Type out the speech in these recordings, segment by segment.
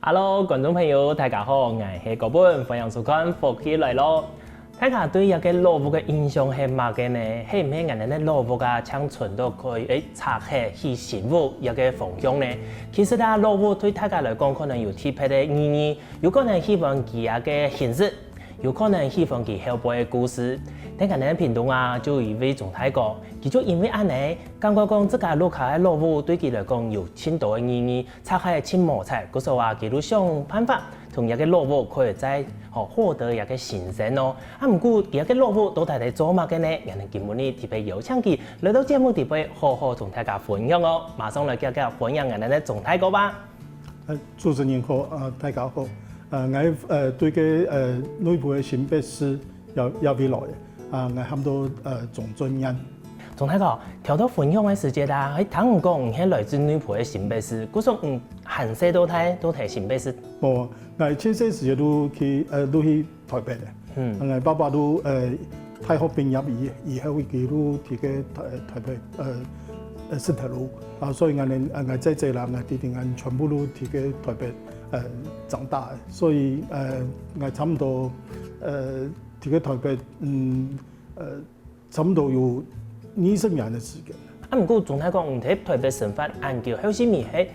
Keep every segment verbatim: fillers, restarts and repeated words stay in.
Hello，觀眾朋友，大家好，𠊎係高本，歡迎收看《福氣來了》。大家對這個老屋个印象係麼个呢？係毋係𠊎等个老屋啊，像存到可以，誒，拆忒起新屋這個方向呢？其實啊，老屋對大家來講，可能有特別个意義，有可能喜歡佢个形式，有可能喜歡佢後背个故事。但𠊎等屏東啊，就有一位鍾大哥，佢就因為恁呢，感覺講自家屋下个老屋對佢來講有盡多个意義， 拆忒盡無彩，故所啊，佢就想辦法同這個老屋可以再，吼，獲得這個新生哦。啊，毋過這個老屋到底在做麼个呢？𠊎等今晡日特別邀請佢來到節目裡背，好好同大家分享哦。馬上來叫叫歡迎𠊎等个鍾大哥吧。呃，主持人好，呃，大家好。呃，𠊎，呃，對个，呃，內埔个新北市也，也會來个。啊，𠊎喊到，呃，鍾俊彥。 鍾大哥，頭到分享个時節啊，係聽你講你係來自內埔个新北市，故所你還細到大都在新北市。哦，𠊎盡細時就去，呃，就去台北个。嗯。𠊎爸爸就，呃，大學畢業以，以後，佢就在个台，台北，呃，呃，石頭路。啊，所以𠊎等，呃，𠊎姐姐啦，𠊎弟弟，𠊎全部都在个台北，呃，長大个。所以，呃，𠊎差不多，呃，在个台北，嗯，呃， 差不多有二十年个時間。啊，毋過鍾大哥，你在台北生活恁久，後續你係，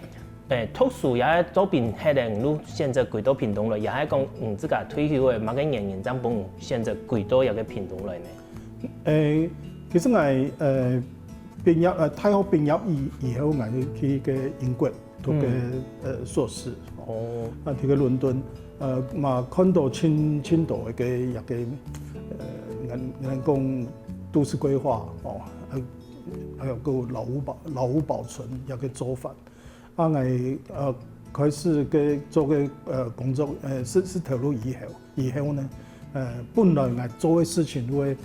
誒，讀書也做兵忒了，你就選擇歸到屏東來，也係講你自家退休个，麼个原因正分你選擇歸到這個屏東來呢？誒，其實𠊎，呃，畢業，呃，大學畢業以，以後，𠊎就去个英國 讀个，嗯。呃，碩士。哦。啊，讀个倫敦，呃，嘛看到盡，盡多个一個，呃，人，人講都市規劃，哦，還，還有个老屋保，老屋保存一個做法。啊，𠊎，呃，開始个做个，呃，工作，呃，係，係投入以後，以後呢，呃，本來𠊎做个事情會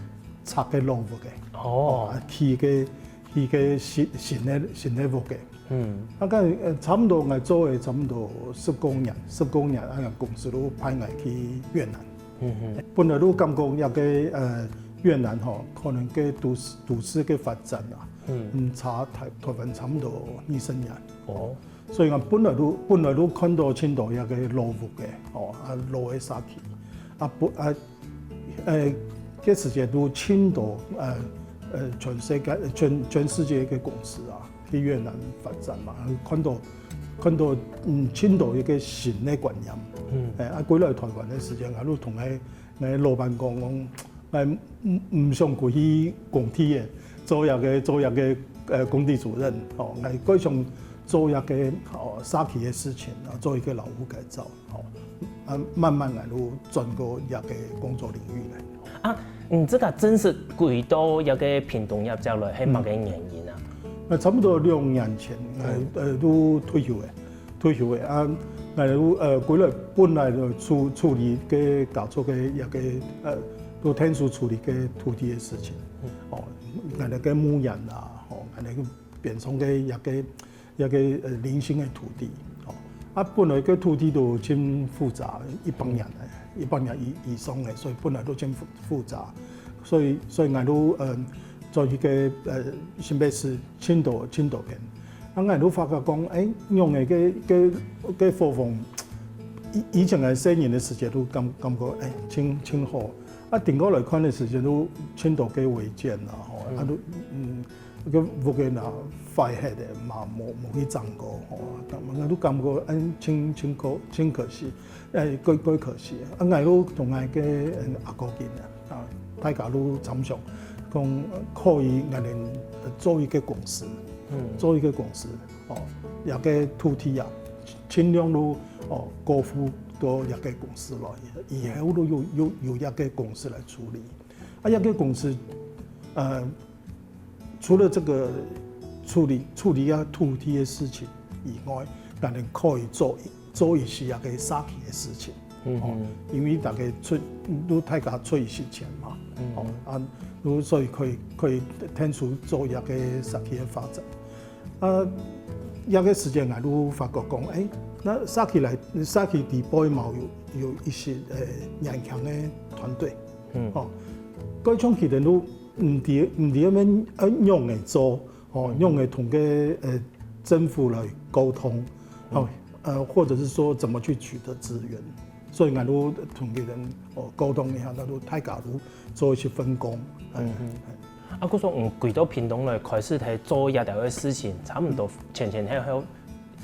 拆个老屋个。哦。啊，起个，起个新，新个，新个屋个。 嗯。啊，該，呃，差不多𠊎做个差不多十過年，十過年，啊，公司就派𠊎去越南。嗯哼。本來就感覺這個，呃，越南吼，可能个都市，都市个發展啊，嗯。嗯，差台，台灣差不多二十年。哦。所以講，本來就，本來就看到盡多這個老屋个，哦，啊，老个社區，啊，不，啊， 呃，該時節都盡多，呃，呃，全世界，全，全世界个公司啊，去越南發展嘛，看到，看到，嗯，盡多一個新个觀念。嗯。誒，啊，歸來台灣个時間，𠊎就同𠊎，𠊎老闆講，講，𠊎毋，毋想過去工地个，做一個，做一個，呃，工地主任，哦，𠊎過想做一個，哦，社區个事情，啊，做一個老屋改造。 哦，啊，慢慢來就轉過這個工作領域來。啊，你自家正式歸到這個屏東這隻來，係麼个原因啊？嗯。那差不多兩年前，嗯。呃，呃，就退休个，退休个啊，那就，呃，歸來本來就處，處理个家族个這個，呃，就天數處理个土地个事情。嗯。哦，𠊎等个墓園啦，哦，𠊎等个邊上个這個 一個，呃，零星个土地，哦。啊，本來个土地都盡複雜，一百年个，一百年以，以上个，所以本來都盡複，複雜。所以，所以𠊎都，呃，做一個，呃，新北市盡多，盡多片。啊，𠊎都發覺講，誒，用个个，个，个伙房，以，以前个細人个時節都感，感覺，誒，盡，盡好。啊，定過來看个時節都盡多个違建啦，吼，嗯。啊，都，嗯， 个屋个若壞忒个嘛，無，無去整過，吼，感，𠊎都感覺，嗯，盡，盡可，盡可惜，誒，過，過可惜。啊，𠊎都同𠊎个，嗯，阿哥講啊，啊，大家都參詳，講，呃，可以，𠊎等，呃，做一個公司，嗯。做一個公司，哦，這個土地啊，盡量都，哦，過戶到這個公司來，以後都有，有，有這個公司來處理。 啊，這個公司，呃，除了這個處理，處理啊土地个事情以外，當然可以做，做一些啊个社區个事情。嗯哼。哦，因為大家出，都大家出一些錢嘛。嗯哼。哦，啊，都所以可以，可以𢯭手做一個社區个發展。 啊，這個時間𠊎都發覺講，誒，該社區內，社區裡背嘛有，有一些，呃，年輕个團隊。嗯。哦，該像佢等都毋知，毋知愛仰仔做，哦，仰仔同个，呃，政府來溝通。哦，呃，或者是說怎麼去取得資源。所以𠊎都同別人哦溝通一下，那都大家都做一些分工。嗯嗯。啊，故所嗯，歸到屏東來開始在做這條个事情，差不多前前後後，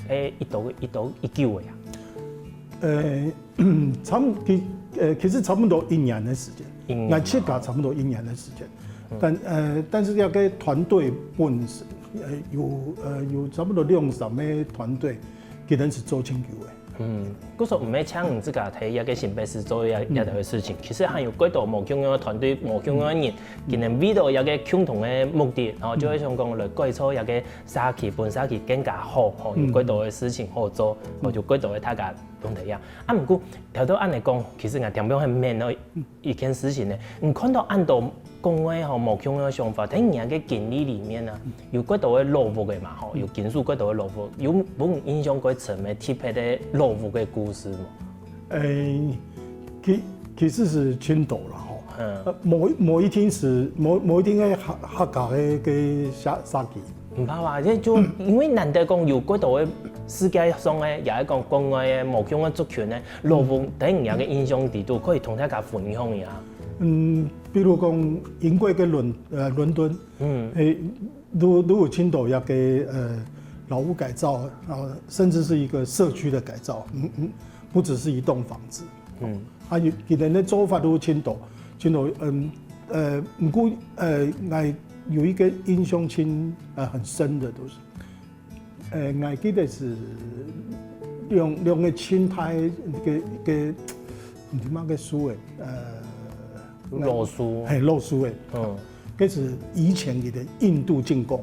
誒，一多一多一久个呀。呃，差不其呃其實差不多一年的時間，一年。𠊎自家差不多一年的時間，但呃但是該个團隊本身呃有呃有差不多兩三个團隊，佢等係做研究个。嗯，故所毋係淨你自家在這个新北市做這這條个事情，其實還有幾多無共樣个團隊、無共樣个人，佢等為了一个共同个目的，然後就會想講來改造這个社區，分社區更加好，吼，有幾多个事情好做，吼，就幾多个大家 講得一樣。啊，毋過頭頭恁樣講，其實𠊎聽眾很面哦，一件事情呢，你看到恁多講个吼，無共个想法，在你个經歷裡面啊，有幾多个落伍个嘛吼，有經歷幾多个落伍，有分你印象幾深个特別个落伍个故事無？誒，其其實是盡多啦吼。嗯。呃，某某一天是某某一天个客客家个个社社區， 毋怕啊，這就因為難得講有幾多个世界上个，也係講國外个無共个族群个，落伍在你个印象裡肚，可以同大家分享一下。嗯，比如講英國个倫呃倫敦，嗯，誒，都都有盡多一个呃老屋改造，然後甚至是一個社區的改造，嗯嗯，不只是一棟房子。嗯，啊，有佢等个做法都盡多，盡多，嗯呃，毋過呃，𠊎有一个印象盡呃很深的，都是 呃，𠊎記得係兩兩个清代个个毋知麼个書誒，呃，老書。嘿，老書誒，嗯，該係以前个印度進貢誒，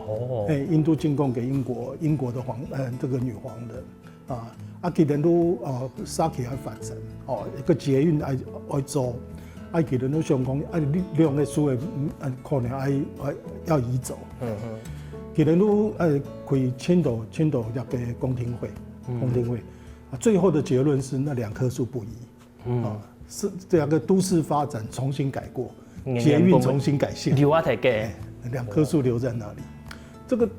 哦，嘿，印度進貢給英國英國的皇呃這個女皇的啊，啊，佢等都呃社區愛發展，哦，一個捷運愛愛做，啊，佢等都想講，啊，兩个書誒，嗯，可能愛愛要移走。 嗯哼，佢等都呃開盡多盡多這个公聽會，公聽會啊，最後的結論是那兩棵樹不移，嗯，啊，是這个都市發展重新改過，捷運重新改線，留下來个，兩棵樹留在那裡，這個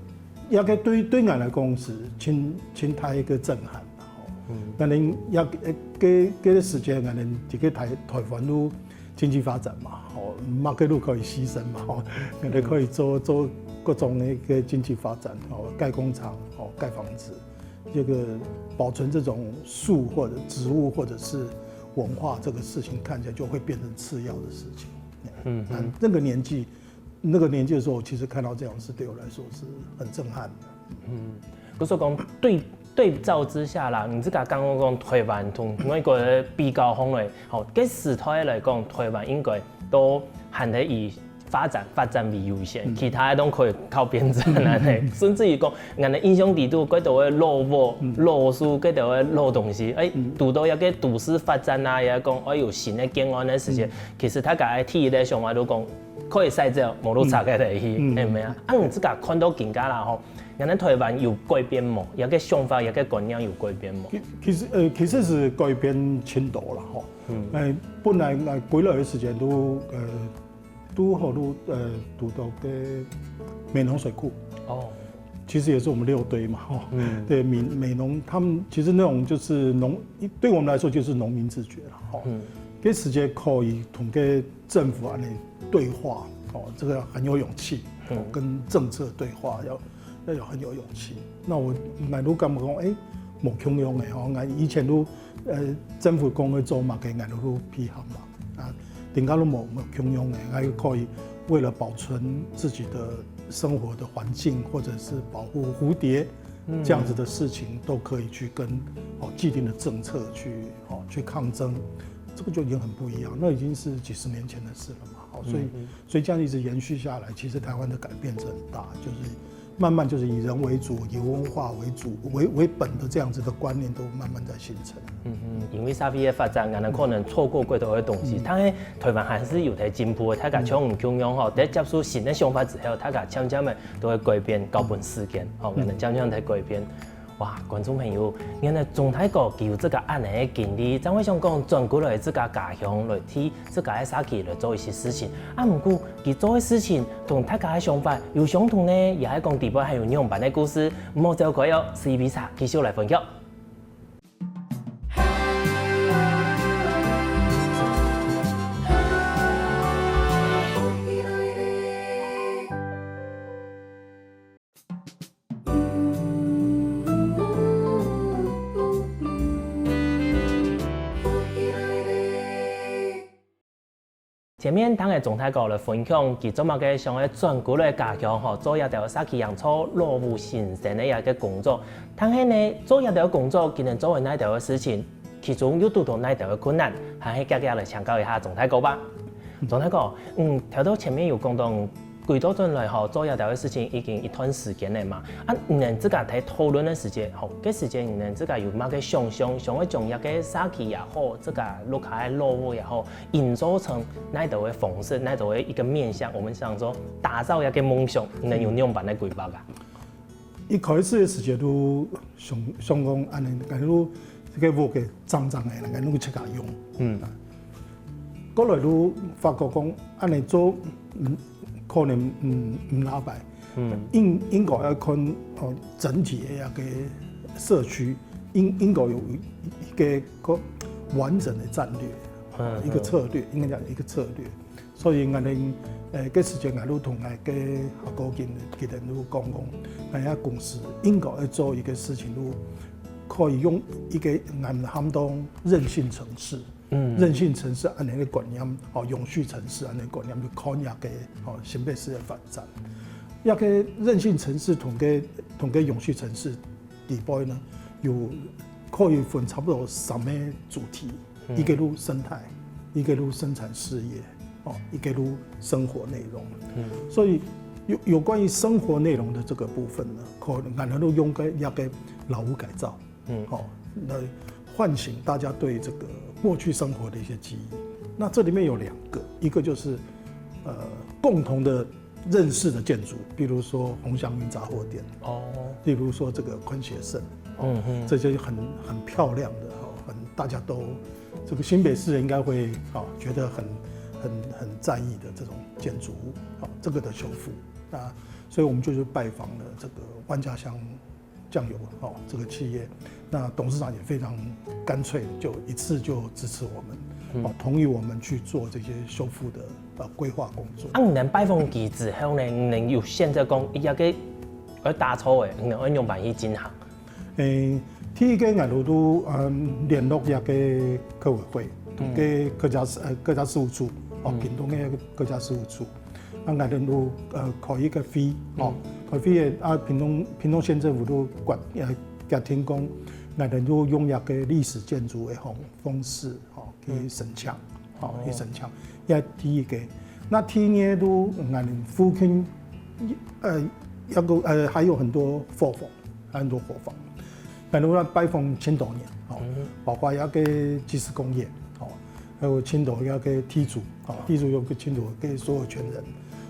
應該對對𠊎來講係盡盡大一個震撼。 嗯，𠊎等也个个个時間，𠊎等這个台台灣都經濟發展嘛，吼，麼个都可以犧牲嘛，吼，𠊎等可以做做各種的一個經濟發展，吼，蓋工廠，吼，蓋房子，這個保存這種樹或者植物或者是文化這個事情看起來就會變成次要的事情。嗯，那那個年紀，那個年紀的時候，其實看到這樣是對我來說是很震撼的。 嗯，故所講對對照之下啦，你自家剛剛講台灣同外國个比較方面，吼，該時代來講，台灣應該都還係以發展發展為優先，其他都可以靠邊站啊，甚至於講，𠊎等印象裡肚，該兜个老屋、老樹，該兜个老東西，誒，堵到一個都市發展啊，也講，誒，有新个建案个時節，其實大家个第一个想法都講，可以徙走，無路插个落去，係毋係啊？啊，你自家看到今下啦吼， 𠊎等台灣有改變無？這個想法，這個觀念有改變無？其其實呃，其實是改變盡多啦吼。嗯，呃，本來呃歸來个時間都呃都好多呃堵到个美濃水庫。哦，其實也是我們六堆嘛吼。嗯，對，美美濃他們其實那種就是農，對我們來說就是農民自覺啦吼。嗯，該時節可以同該政府恁樣對話，哦，這個很有勇氣，哦，跟政策對話要要有很有勇氣。那𠊎𠊎都感覺講，誒，無共樣个吼，𠊎以前都呃政府講个做麼个，𠊎都都配合嘛。啊，今下都無無共樣个，還可以為了保存自己的生活的環境，或者是保護蝴蝶，這樣子的事情都可以去跟哦既定的政策去哦去抗爭，這個就已經很不一樣，那已經是幾十年前的事了嘛。好，所以所以這樣一直延續下來，其實台灣的改變是很大，就是慢慢就是以人為主、以文化為主、為為本的這樣子的觀念都慢慢在形成。嗯嗯，因為社會个發展，𠊎等可能錯過過多个東西，但係台灣還是有在進步个，大家像你共樣吼，在接受新个想法之後，大家漸漸个都會改變，交分時間，吼，𠊎等漸漸在改變。哇，觀眾朋友，原來鍾大哥佢有這個恁樣个經歷，正會想講轉過來自家家鄉來替自家个社區來做一些事情。啊，毋過佢做个事情同大家个想法有相同呢，也係講底背還有仰般个故事，莫走開哦，四B茶繼續來分享。前面聽个鍾大哥來分享，佢做麼个想愛轉歸來家鄉吼，做這兜社區營造老屋新生个這个工作。但係呢，做這兜工作，佢能做會哪兜个事情，其中又堵到哪兜个困難，還係遽遽來請教一下鍾大哥吧。鍾大哥，嗯，頭到前面有講到，歸到轉來吼，做這兜个事情已經一段時間了嘛。啊，你等自家在討論个時節，吼，該時節你等自家有麼个想像，想愛將這个社區也好，自家屋下个老屋也好， 營造成哪兜个方式，哪兜个一个面向，我們想說打造一个夢想，能有仰般个規劃啊？一開始个時節都想想講，恁呢，感覺都這个屋个正正个，感覺都自家用。嗯。過來都發覺講，恁呢做，嗯，可能，嗯，毋罅擺。嗯。應應該愛看，哦，整體个一个社區，應應該有一个个完整个戰略。 嗯，一个策略，應該講一个策略。所以𠊎等，呃，該時節𠊎都同𠊎个合夥人佢等都講講，𠊎等公司應該愛做一个事情，都可以用一个𠊎等喊當韌性城市，嗯。韌性城市恁呢个觀念，哦，永續城市恁呢个觀念去看這个，哦，新北市个發展。這个韌性城市同个同个永續城市底背呢，有可以分差不多三个主題。 嗯。一个就生態，一个就生產事業，哦，一个就生活內容。嗯。所以有有關於生活內容的這個部分呢，可能𠊎等都用个一个老屋改造，嗯。哦，來喚醒大家對這個過去生活的一些記憶。那這裡面有兩個，一個就是，呃，共同的 認識的建築，比如說鴻翔雲雜貨店，哦。比如說這個寬協盛，哦，嗯哼。這些很很漂亮的，哦，很大家都這個新北市人應該會，哦，覺得很很很在意的這種建築物，哦，這個的修復。那所以我們就去拜訪了這個萬家香 醬油，哦，這個企業，那董事長也非常乾脆，就一次就支持我們，嗯。哦，同意我們去做這些修復的，呃，規劃工作。啊，你等拜訪佢之後呢，你等有選擇講，這个愛打造个，你等愛仰般去進行？誒，第一个，𠊎兜都，嗯，聯絡這个客委會，嗯。个客家事，呃，客家事務處，哦，嗯。屏東个客家事務處。 啊，𠊎兜都，呃，開一个會，哦，嗯。開會个，啊，屏東屏東縣政府都決呃決定講，𠊎兜都用一个歷史建築个方方式，哦，去申請，哦，哦。去申請，這第一个。那第二个都，𠊎兜附近，呃，一个呃還有很多伙房，很多伙房。 比如講拜訪青島人，哦，嗯。包括一个技術工業，哦，還有青島一个地主，哦，地主有个青島个所有權人，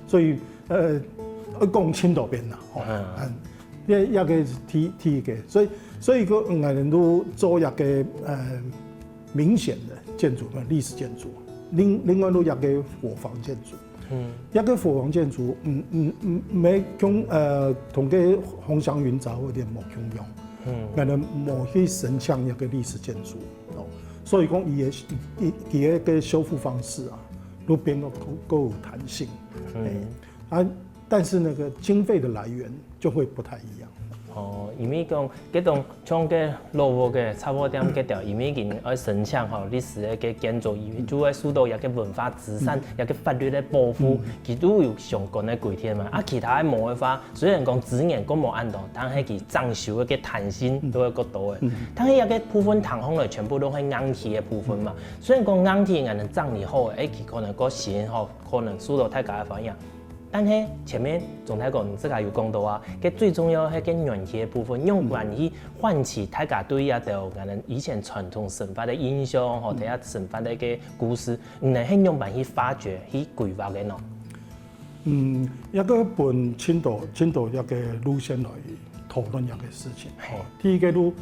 所以，呃，愛講青島邊啦，哦，嗯。嗯，這這个第第一个，所以所以个，嗯，𠊎兜都做一个，呃，明顯的建築，歷史建築，另另外都一个伙房建築。 嗯。這个伙房建築，嗯嗯嗯，無共呃同个鴻翔雲雜貨店無共樣，嗯。𠊎兜無去申請這个歷史建築，哦，所以講佢个佢佢个修復方式啊，都變得夠夠有彈性，嗯。哎，啊，但是那個經費的來源就會不太一樣。哦，因為講這種 像該老屋个雜貨店該條，因為佢愛申請吼歷史个該建築，佢就會受到一个文化資產、嗯。一个法律个保護，嗯。佢都有相關个規定嘛。啊，其他个無个話，雖然講資源較無恁多，但係佢整修个該彈性都會較多个。嗯。但係這个部分談下來，全部都係硬體个部分嘛。嗯。雖然講硬體𠊎兜整理好个，誒，佢可能較新吼，可能受到大家个歡迎。 但係前面鍾大哥你自家有講到啊，該最重要係該軟體个部分，用軟體喚起大家對這兜𠊎兜以前傳統生活个印象，吼，嗯。等下生活个一个故事，你等係仰般去發掘、去規劃个呢？嗯，這个分青島、青島這个路線來討論這个事情。嘿。哦，第一个路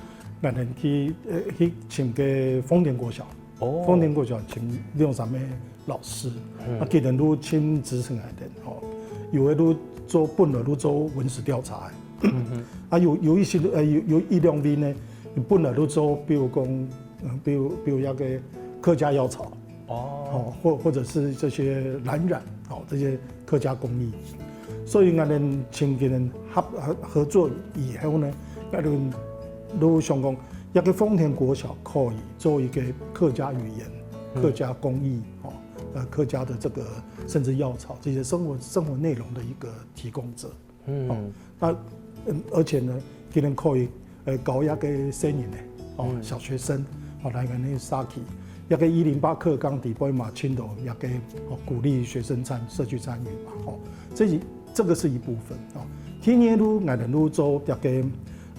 ，𠊎兜去，呃，去尋个豐田國小。 哦。豐田國小請兩三个老師，嗯。啊，佢等都盡支持𠊎兜，吼。有个都做，本來都做文史調查个。嗯哼。啊，有有一些，呃，有有一兩位呢，本來都做，比如講，嗯，比如比如那個客家藥草，哦。哦，或或者是這些藍染，哦，這些客家工藝。所以𠊎兜請佢等合合合作以後呢，𠊎兜都想講， 這个豐田國小可以做一个客家語言、嗯。客家工藝，吼，呃客家的这个甚至药草这些生活生活内容的一个提供者。嗯，那嗯，而且呢，佢能可以呃教一个生人呢，哦，小学生，哦，来个那个 saki，一个一零八课纲底背嘛，青岛一个哦鼓励学生参社区参与嘛，哦，这一这个是一部分哦。第二路，俺们路做一个，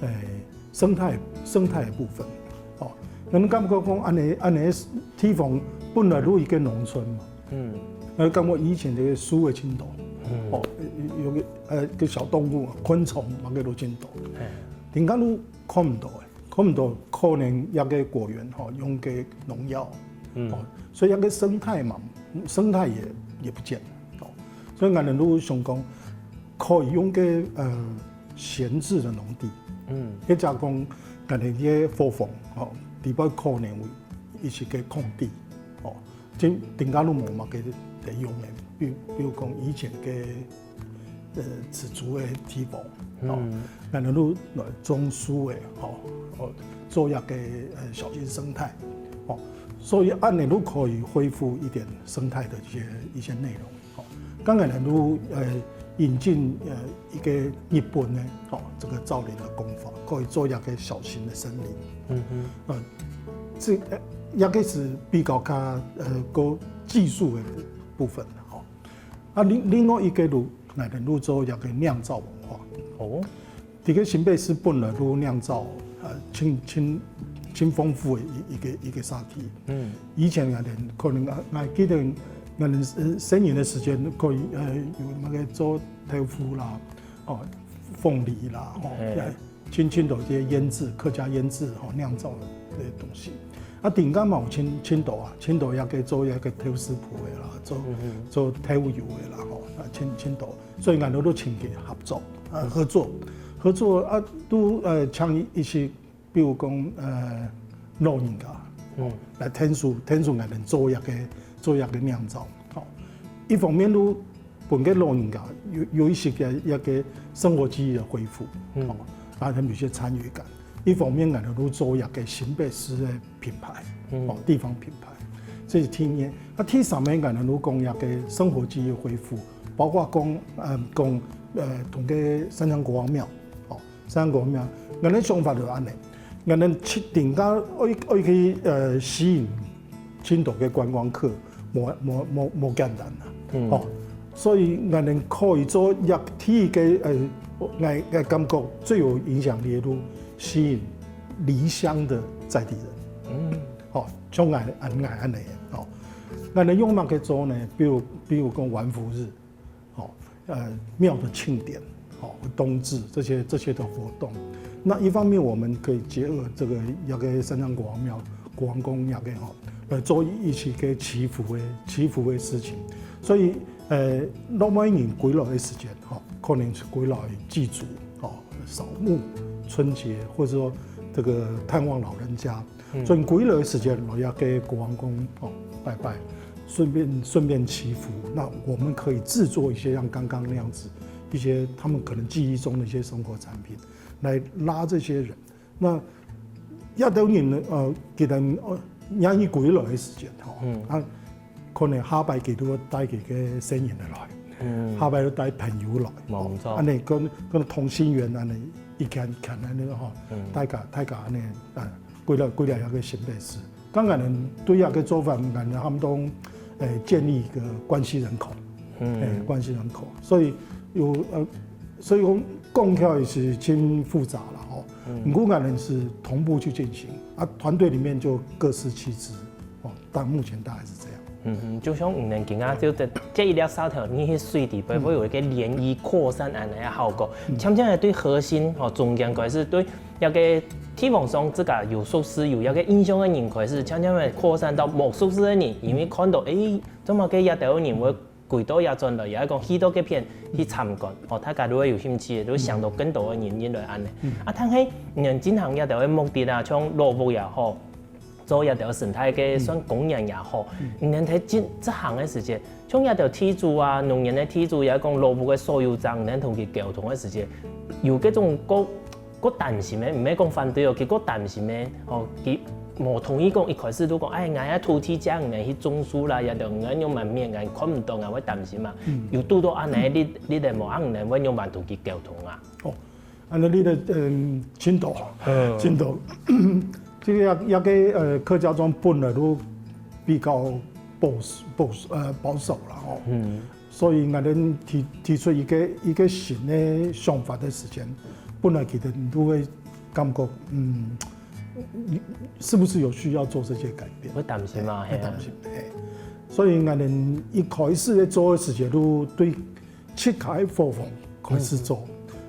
诶，生态生态的部分，哦，人感觉讲安尼安尼地方本来路一个农村嘛，嗯，那感觉以前这个树的青岛，嗯，哦，有个呃个小动物啊，昆虫嘛个路青岛，哎，顶高路看不到哎，看不到可能那个果园哈、哦，用个农药，嗯，哦，所以那个生态嘛，生态也也不见，哦，所以俺们路想讲，可以用个呃闲置的农地，嗯，或者讲，可能个伙房，哦，里边可能有一些个空地，哦，这顶高路无嘛个得用的，比比如讲以前个呃，植竹的地方，哦，嗯，那能够来种树的，哦，哦，做一个呃小型生态，哦，所以按理都可以恢复一点生态的一些一些内容，哦。刚才呢，都呃引进呃一个日本呢，哦，这个造林的工法，可以做一个小型的森林，嗯哼，呃，这呃也个是比较加呃个技术的部分，哦。 啊，另另外一个路，乃能路做一个酿造文化。哦，这个新北市本来都酿造，呃，青青青丰富的一一个一个社区。嗯，以前啊，可能啊，我记得，可能呃，生年的时间可以呃，有那个做豆腐啦，哦，凤梨啦，哦，青青的这些腌制，客家腌制，哦，酿造的这些东西。 啊，顶高嘛有青青岛啊，青岛也可以做一个豆豉脯的啦，做做豆油的啦，吼，啊，青青岛，所以俺都都请佢合作，呃，合作，合作啊，都呃，像一些，比如讲呃，老人家，哦，来天数天数俺能做一个做一个酿造，吼，一方面都本个老人家有有一些个一个生活记忆的恢复，嗯，哦，啊，他们有些参与感。 一方面，俺都做一个新北市的品牌，哦，地方品牌，这是第二。啊，第三个，俺都讲一个生活记忆恢复，包括讲，嗯，讲，呃，同个三山国王庙，哦，三山国王庙，俺的想法就安尼，俺去顶高，我我去呃吸引青岛个观光客，无无无无简单啦，哦，所以俺能可以做一第一个，呃，我我感觉最有影响力的路。 吸引离乡的在地人。嗯，好，像俺俺俺恁樣，哦，俺能用么个做呢？比如比如讲玩福日，哦，呃，庙的庆典，哦，冬至这些这些的活动。那一方面，我们可以结合这个那个三山国王庙、国王宫那个哈，来做一些个祈福的祈福的事情。所以，呃，老外人归来的时间，哈，可能是归来祭祖，哦， 扫墓、春节，或者说这个探望老人家，所以归来的时间，我要给国王公哦拜拜，顺便顺便祈福。那我们可以制作一些像刚刚那样子，一些他们可能记忆中的一些生活产品，来拉这些人。那亚洲人呢，呃，给他们呃，愿意归来的时间哈，嗯，啊， 可能下擺佢都會帶佢个生人來，下擺都帶朋友來，無錯，恁樣跟跟同心圓恁樣一圈一圈恁樣吼，大家大家恁樣啊，歸來歸來一个新北市。當然，對這个做法，𠊎等喊當誒建立一个關係人口，誒關係人口，所以有呃，所以講講起來是真複雜啦吼。毋過𠊎等是同步去進行，啊團隊裡面就各司其職。 哦，但目前大概是這樣。嗯哼，就像你們今仔就這這一粒石頭，你去水底背會有一个漣漪擴散恁樣个效果，漸漸个對核心吼中間開始對那个地方上自家有熟識有那个印象个人開始，漸漸个擴散到無熟識个人，因為看到誒，做麼个這兜人會歸到這轉來，也係講去到該片去參觀，哦，大家都會有興趣，都會想到更多个人入來恁樣。啊，但係你們進行這兜个目的啊，像老屋也好， 做這兜生態个算公園也好，你等在進這行个時節，像這兜地主啊、農園个地主，也講老屋个所有者，你等同佢溝通个時節，有該種較較擔心个，毋係講反對哦，佢較擔心个，吼，佢無同意講一開始就講，哎，𠊎愛土地借你去種樹啦，也就𠊎仰般面，𠊎看毋到，𠊎會擔心嘛。有堵到恁樣，你你等無恁樣，會仰般同佢溝通啊？哦，恁樣你的嗯，真多，真多。這個也也个呃客家庄本來都比較保守保守呃保守啦吼。嗯，所以𠊎等提提出一個一個新的想法的時間，本來佢等都會感覺嗯，是不是有需要做這些改變？會擔心嘛，會擔心，嘿。所以𠊎等一開始在做的時間，都對七開伙房開始做。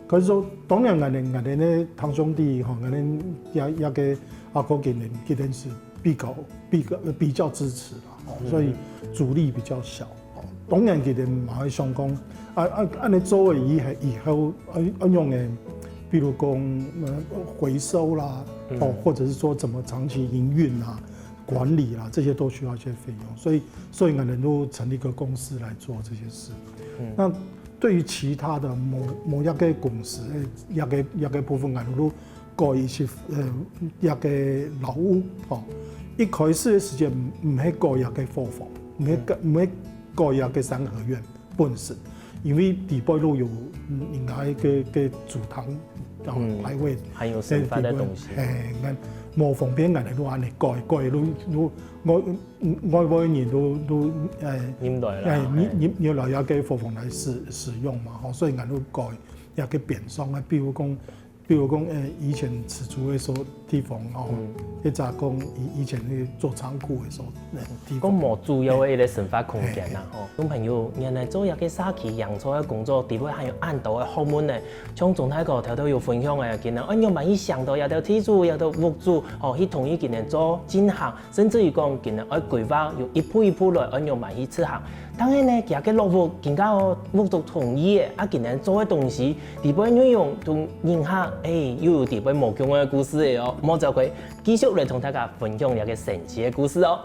可是說，當然𠊎等𠊎等个堂兄弟吼，𠊎等也也个阿哥佢等佢等是比較比較比較支持啦，吼，所以阻力比較小。哦，當然佢等嘛會想講，啊啊，恁樣做了以後以後，啊啊用个，比如講呃回收啦，哦，或者是說怎麼長期營運啊、管理啦，這些都需要一些費用，所以所以𠊎等都成立一個公司來做這些事。那對於其他的某某一個公司，呃，一個一個部分，𠊎等都改一些呃一個老屋，哦，一開始的時間毋毋係改一個伙房，毋係改毋係改一個三合院本身，因為底背都有嗯人家个个祖堂，哦，牌位，還有神佛的東西。哎，你看，無方便，𠊎等都恁樣改改，都都外外外人都都呃，入來啦，哎，入入入來一個伙房來使使用嘛，吼，所以𠊎都改一個變相啊，比如講。 比如講，呃，以前起厝个時候地方吼，或者講以以前个做倉庫个時候，那種地方。講無主要个一個生活空間啦，吼。眾朋友，原來做一個社區營造个工作，底背還有恁多个學問呢。像鍾大哥頭頭有分享个，佢等愛仰般去想到這兜地主、這兜屋主，吼，去同意佢等做進行，甚至於講佢等愛規劃，有一步一步來，愛仰般去執行。 當然呢，佢个老屋，今个屋主同意个，啊，佢等做个東西，底背內容同人客，欸，又有底背無共个故事个哦。莫走開，繼續來同大家分享這個神奇个故事哦。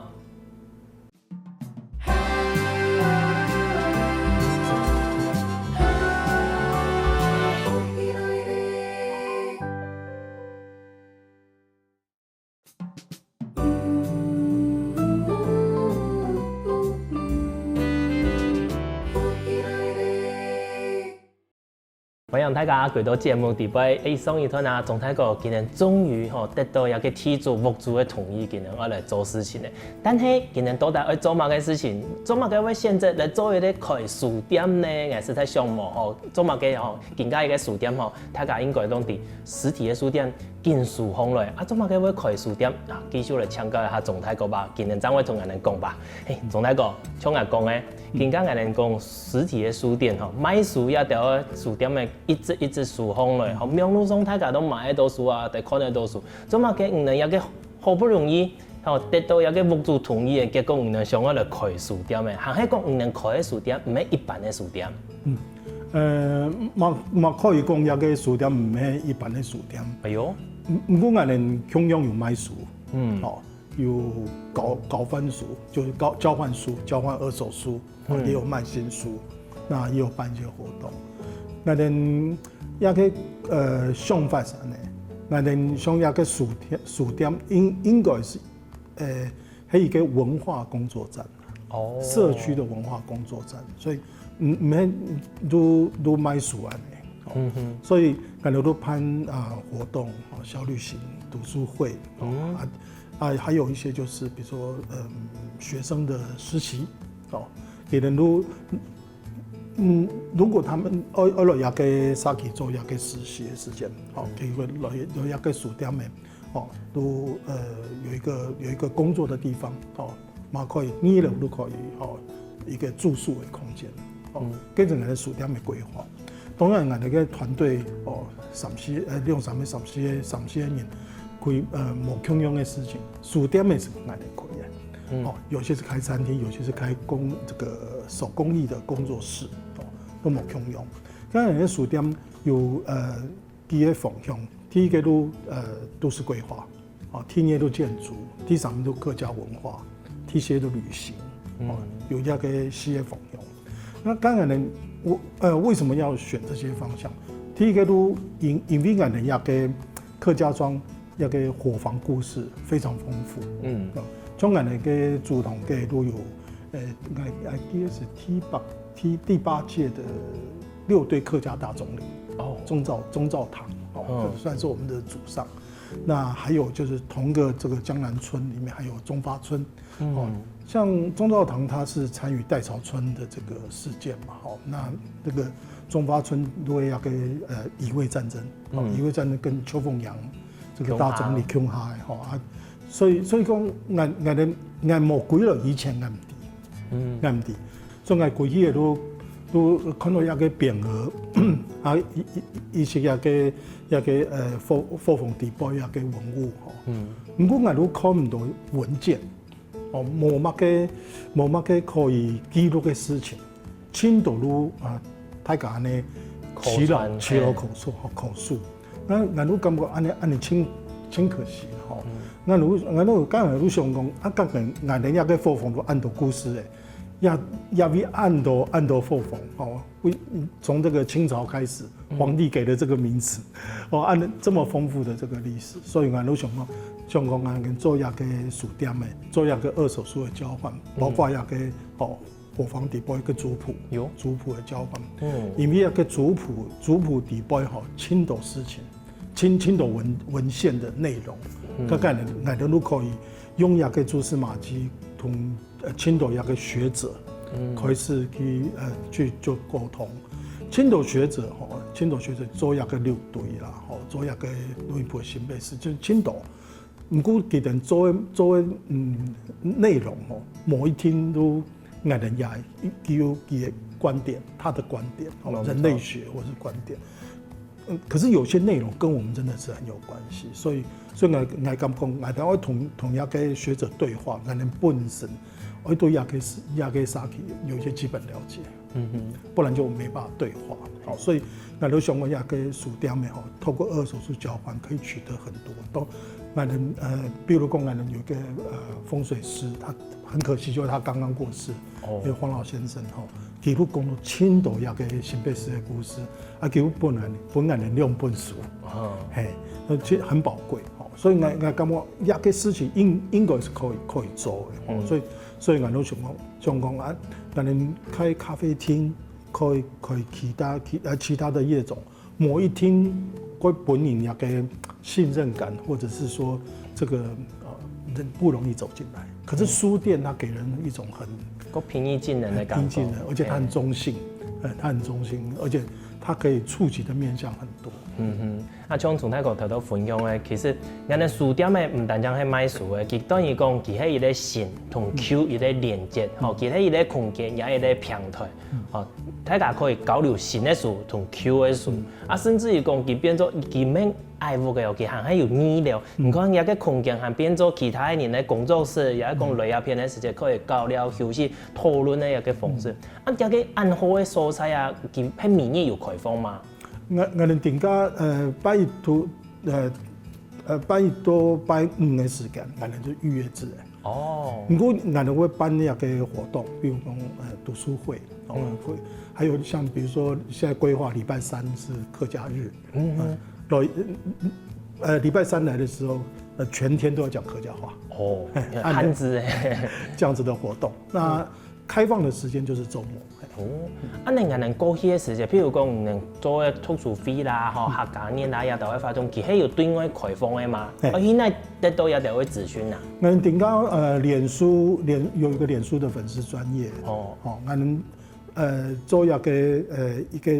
歡迎大家回到節目底背。欸，上一段啊，鍾大哥今日終於吼得到一個地主屋主个同意，今日愛來做事情了。但係今日到底愛做麼个事情？做麼个會選擇來做一個開書店呢？𠊎實在想無吼，做麼个吼，今个一個書店吼，大家應該都知實體个書店 緊收䟘來，啊，做麼个會開書店？啊，繼續來請教一下鍾大哥吧，今日正會同𠊎等講吧。嘿，鍾大哥，像𠊎講个，今个𠊎等講實體个書店吼，賣書這兜个書店个一直一直收䟘來，吼，網路上大家都買得到書啊，都看得到書，做麼个你等這個好不容易 吼，得到這個屋主同意个，結果你等想愛來開書店个，還係講你等開个書店毋係一般个書店？嗯，呃，嘛嘛可以講這個書店毋係一般个書店。哎喲，毋毋過𠊎等共樣有賣書，嗯，吼，有交交換書，就是交交換書，交換二手書， 哦，也有賣新書，那也有辦一些活動。𠊎等這個呃想法係恁樣，𠊎等想這個書店書店應應該係呃係一個文化工作站，哦，社區的文化工作站，所以毋毋係都都賣書恁樣，哦，所以𠊎等都辦啊活動，哦，小旅行、讀書會，哦，啊 啊，還有一些就是比如說，嗯，學生的實習，哦，也能夠，嗯，如果他們愛愛來這個社區做這個實習的時間，哦，可以會來來這個書店个，哦，都呃有一個有一個工作的地方，哦，嘛可以，二樓都可以，哦，一個住宿的空間，哦，變成𠊎个書店个規劃。 當然，𠊎等个團隊哦，三四呃兩三個、三四個、三四個人，佢呃無共樣个事情。書店个係𠊎等開个，哦，有些是開餐廳，有些是開工這個手工藝的工作室，哦，都無共樣。當然，書店有呃幾個方向，第一個就呃都市規劃， 哦，第二就建築，第三就客家文化，第四就旅行，哦，有這個四個方向。那當然呢，我呃為什麼要選這些方向？第一個就因因為𠊎等這個客家庄該个伙房故事非常豐富。嗯，啊，像𠊎等个竹塘該都有，呃，𠊎，𠊎記得是第八，第，第八屆的六堆客家大总领，哦，鍾肇，鍾肇堂，哦，嗯，这算是我们的祖上。那还有就是同个这个江南村里面还有鍾发村，哦，嗯，像鍾肇堂他是参与戴潮村的这个事件嘛，哦，那那个鍾发村因为那个，呃，乙未战争，哦，嗯，乙未战争跟邱凤阳这个大总理共下个，吼，啊，所以，所以讲，𠊎，𠊎等，𠊎無歸來以前，𠊎毋知，嗯，𠊎毋知。所以𠊎歸去个都，都看到一个匾額，啊，一，一，一些一个，一个，呃，伙，伙房底背一个文物，吼。嗯。毋過𠊎都看毋到文件，哦，無麼个，無麼个可以記錄个事情。 盡多都，啊，大家恁呢口傳，齊老，齊老口述，吼，口述。那，𠊎都感覺恁呢，恁呢真，真可惜，吼。嗯。𠊎都，𠊎都，剛才都想講，啊，剛才𠊎等這个伙房都恁多故事誒，也，也為恁多，恁多伙房，吼，為，從這个清朝開始，嗯，皇帝給的這个名字，哦，恁呢這麼豐富的這个歷史，所以𠊎都想講，想講啊，跟做一个書店誒，做一个二手書的交換，嗯，包括一个，哦， 伙房底背个族譜，有，族譜个交换。嗯。因為該个族譜，族譜底背吼，盡多事情，盡，盡多文，文獻个內容。嗯。該个人，𠊎等都可以用一个蛛絲馬跡同，呃，盡多一个學者，嗯，開始去，呃，去做溝通。盡多學者吼，盡多學者做一个六堆啦，吼，做一个內部个新北市，就盡多。 毋過佢等做个，做个，嗯，內容吼，無一定都𠊎等也有佢个觀點，他的觀點，吼，人類學或是觀點。嗯，可是有些內容跟我們真的是很有關係，所以，所以𠊎，𠊎感覺，𠊎等愛同，同一个學者對話，𠊎等本身愛對一个，一个社區有一些基本了解。 嗯哼。不然就沒辦法對話。好，所以𠊎都想講，這个書店呢，吼，透過二手書交換可以取得很多。都，𠊎等，呃，比如講，𠊎等有一个，呃，風水師，他很可惜，就是他剛剛過世，哦，有黃老先生，吼，佢都講到盡多這个新北市个故事，啊，佢本來，本來有兩本書，哦，嘿，那其實很寶貴，吼，所以𠊎，𠊎感覺這个事情應，應該是可以，可以做的，吼，嗯。所以，所以𠊎都想講， 像講啊，𠊎等開咖啡廳，開，開其他，其，呃，其他的業種，無一定會分人家个信任感，或者是說這个，呃，人不容易走進來。可是書店它給人一種很，較平易近人的感覺。平易近人，而且它很中性，哎。呃，它很中性，而且它可以觸及的面向很多。嗯哼。 啊，像鍾大哥頭頭分享个，其實𠊎等書店个毋單淨係賣書个，佢等於講佢係一个心同舊一个連結，吼，佢係一个空間，也係一个平台，吼，大家可以交流新个書同舊个書，啊，甚至於講佢變做佢毋係愛屋个哦，佢還，還有二樓。你看，這个空間還變做其他个人个工作室，也係講來這片个時節可以交流、休息、討論个一个方式。啊，這个恁好个所在啊，佢係每日有開放嗎？ 𠊎，𠊎等定價，呃，拜一到，呃，呃，拜一到拜五个時間，𠊎等就預約制个。哦。毋過𠊎等會辦一个活動，比如講，呃，讀書會，哦，嗯。會，還有像比如說現在規劃禮拜三是客家日，嗯哼。呃，來，呃，禮拜三來的時候，呃，全天都要講客家話。哦，嘿，漢字，嘿。這樣子的活動。那 開放的時間就是週末。哦，啊，恁樣𠊎等過去个時節，譬如講，𠊎等做个讀書會啦，吼，客家月啦，也都會發生，佢係有對外開放个嘛？嘿。啊，去哪得到這兜个資訊啊？𠊎等定價，呃，臉書，臉，有一个臉書的粉絲專頁。哦。哦，𠊎等，呃，做一个，呃，一个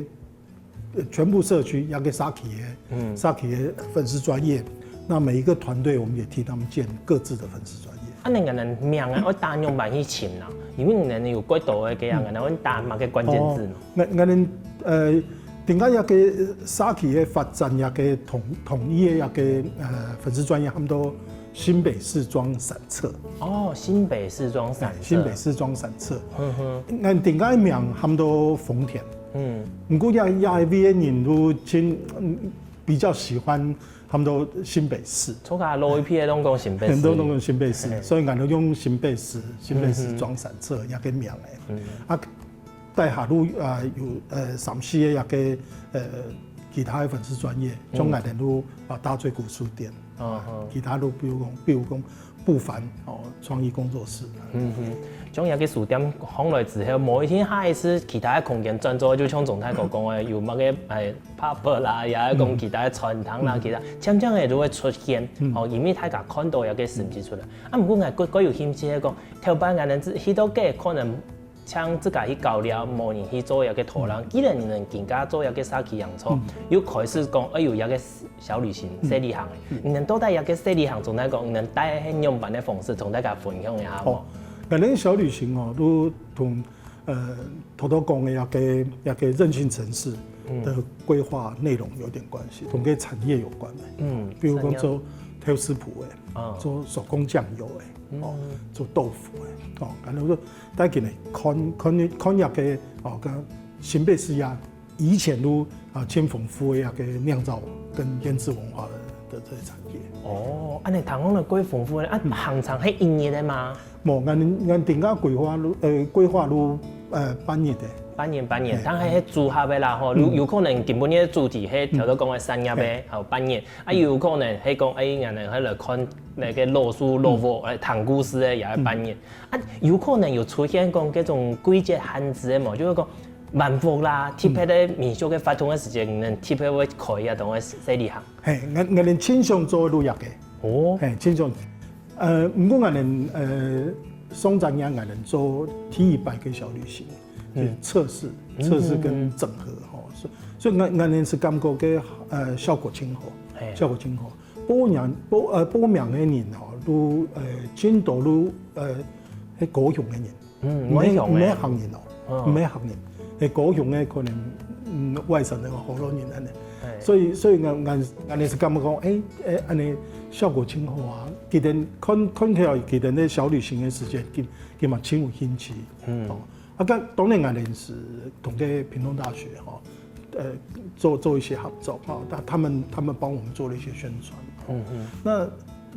呃，全部社區，一个社區个，嗯。社區个粉絲專頁，那每一个團隊我們也替他們建各自的粉絲專頁。啊，恁樣个名啊，愛打樣般去尋啊？因為𠊎等有幾多个，恁樣，𠊎等愛打麼个關鍵字嘛？哦，𠊎，𠊎等，呃，定價一个社區个發展一个統，統一个一个，呃，粉絲專頁，喊做新北市裝散策。哦，新北市裝散策。哎，新北市裝散策。嗯哼。𠊎等定價名喊做豐田。 嗯。毋過也，也有个人都真，嗯，比較喜歡他們都新北市。自家老一輩攏講新北市。很多攏講新北市，嘿。所以𠊎等用新北市，新北市裝散策這个名誒。嗯。啊，底下都，啊，有，呃，三四个這个，呃，其他个粉絲專頁，像𠊎兜个啊大嘴鼓書店，嗯哼其他个比如講，比如講不凡哦創意工作室，嗯哼，像這个書店放落之後，無一定下一次其他个空間轉做，就像鍾大哥講个，有麼个誒 pub 啦，也係講其他个餐廳啦，其他漸漸个就會出現。哦，因為大家看到這个時機出來。啊，毋過𠊎過過有興趣个講，頭擺𠊎兜去到該可能像自家去搞了，無人去做這个導覽，既然你兜今下做這个社區營造，又開始講，哎有這个小旅行、細旅行，你兜到底這个細旅行，鍾大哥，你兜帶係仰般个方式，同大家分享一下無哦？，𠊎兜小旅行哦，都同呃頭頭講个那个那个韌性城市的規劃內容有點關係，同个產業有關的。嗯，比如講做豆豉脯个，啊做手工醬油个，哦，做豆腐个，哦，然後說大家來看看看那个哦，跟新北市呀，以前都啊盡豐富个那个釀造跟醃製文化的的這个產業。哦，恁呢聽講了蓋豐富呢，啊，行程係一日个嘛？無，俺俺定个規劃都呃規劃都呃半日个。半年半年，嘿但係係組合个啦吼，有有可能今晡日个主題係頭頭講个產業个，還有半年，啊，又有可能係講，哎，俺兜係來看那个老樹老屋，來聽故事个也係半年，啊，有可能有出現講這種季節限制个無，就係講萬福啦，特別个民宿个活動个時間，能特別會開啊，當个細旅行。嘿，俺俺兜盡想做个都有个。哦，嘿，盡想。呃，毋過俺兜呃上隻月俺兜做第一擺个小旅行，就係測試，測試跟整合吼，所以所以俺俺兜係感覺个呃效果盡好，嘿效果盡好。報名報呃報名个人吼，都呃盡多都呃係高雄个人，嗯，毋係毋係高雄个，客人哦，嗯毋係客人，係高雄个可能嗯外省个河洛人恁呢。嘿所以所以俺俺俺兜係感覺講，誒誒，恁呢效果盡好啊！佢兜看看起來佢兜个小旅行个時間，佢佢嘛盡有興趣。嗯哦，啊，當當然俺兜係同个屏東大學哈，呃，做做一些合作哈，他他們他們幫我們做了一些宣傳。嗯嗯那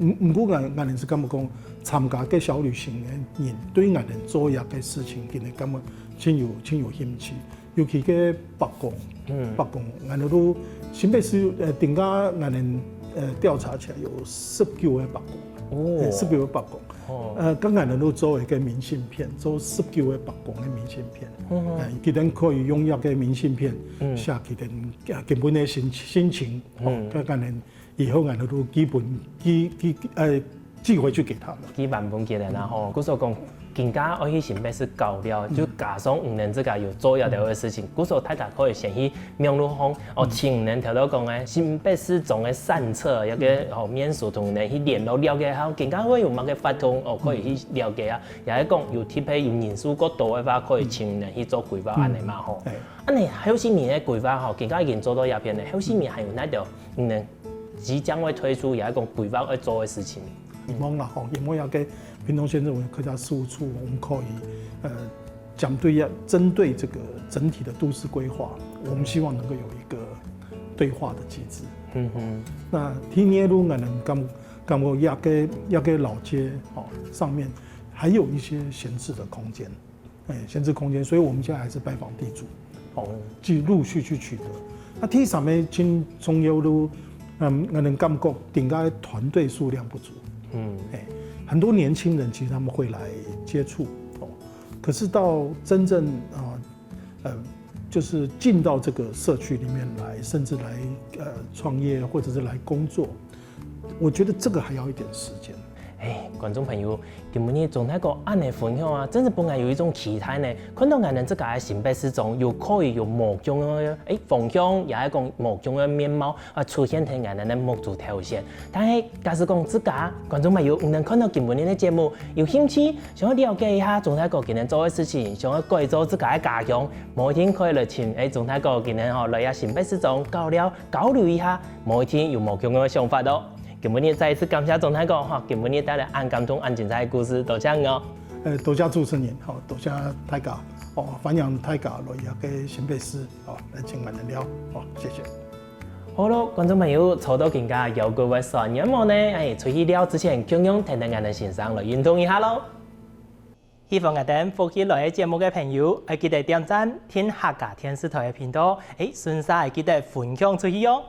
毋毋過俺俺兜係感覺講，參加个小旅行个人對俺兜做這个事情，佢兜感覺盡有盡有興趣。尤其个伯公，嗯伯公，俺兜都新北市呃，頂下俺兜呃調查起來有十九个伯公，哦十九个伯公。哦，呃，剛剛俺兜做一个明信片，做十九个伯公个明信片，嗯呃，佢兜可以用這个明信片嗯寫佢兜呃根本个心心情，嗯哦，剛剛以後俺兜都基本基基呃寄回去給他們。基本分佢兜啦吼，故所講，今下愛去新北市搞了，就加上你兜自家有做這兜个事情，故所大家可以先去網路上哦，請你兜頭頭講个新北市長个散策，這个哦面書同你兜去聯絡了解下，今下會有麼个活動哦，可以去了解啊。也係講有特別有人數較多个話，可以請你兜去做規劃恁呢嘛吼。哎，恁呢後續你个規劃吼，今下已經做到這片了，後續你還有哪條你兜即將會推出，也係講規劃會做个事情？希望啦吼，因為這个屏東縣政府客家事務處，我們可以呃針對要針對這個整體的都市規劃，我們希望能夠有一個對話的機制。嗯哼，那第二路，俺兜感感覺這个這个老街哦上面還有一些閒置的空間，哎，閒置空間，所以我們現在還是拜訪地主，哦，去陸續去取得。那第三个盡重要路，嗯，俺兜感覺頂下團隊數量不足，嗯哎，很多年輕人其實他們會來接觸哦，可是到真正啊呃，就是進到這個社區裡面來，甚至來呃創業或者是來工作，我覺得這個還要一點時間。哎，觀眾朋友，今晡日鍾大哥恁呢分享啊，真係分𠊎有一種期待呢。看到𠊎兜自家个新北市長有可以有無共樣个哎方向，也係講無共樣个面貌啊出現在𠊎兜个目珠頭前。但係假使講自家觀眾朋友，你兜看到今晡日个節目有興趣，想要了解一下鍾大哥今晡日做个事情，想要改造自家个家鄉，無一定可以來尋哎鍾大哥今晡日吼來這新北市長交流交流一下，無一定有無共樣个想法哦。 今晡日再一次感謝鍾大哥吼，今晡日帶來恁感動、恁精彩个故事，多謝你哦。呃，多謝主持人，好，多謝大家，哦，歡迎大家來這个新北市，哦，來尋𠊎兜尞，哦，謝謝。好咯，觀眾朋友，坐到今下有句話算有無呢？哎，出去尞之前，共樣跈等𠊎兜先生來運動一下咯。喜歡𠊎兜福氣來了節目个朋友，愛記得點讚、訂客家電視台个頻道，欸，順續愛記得分享出去哦。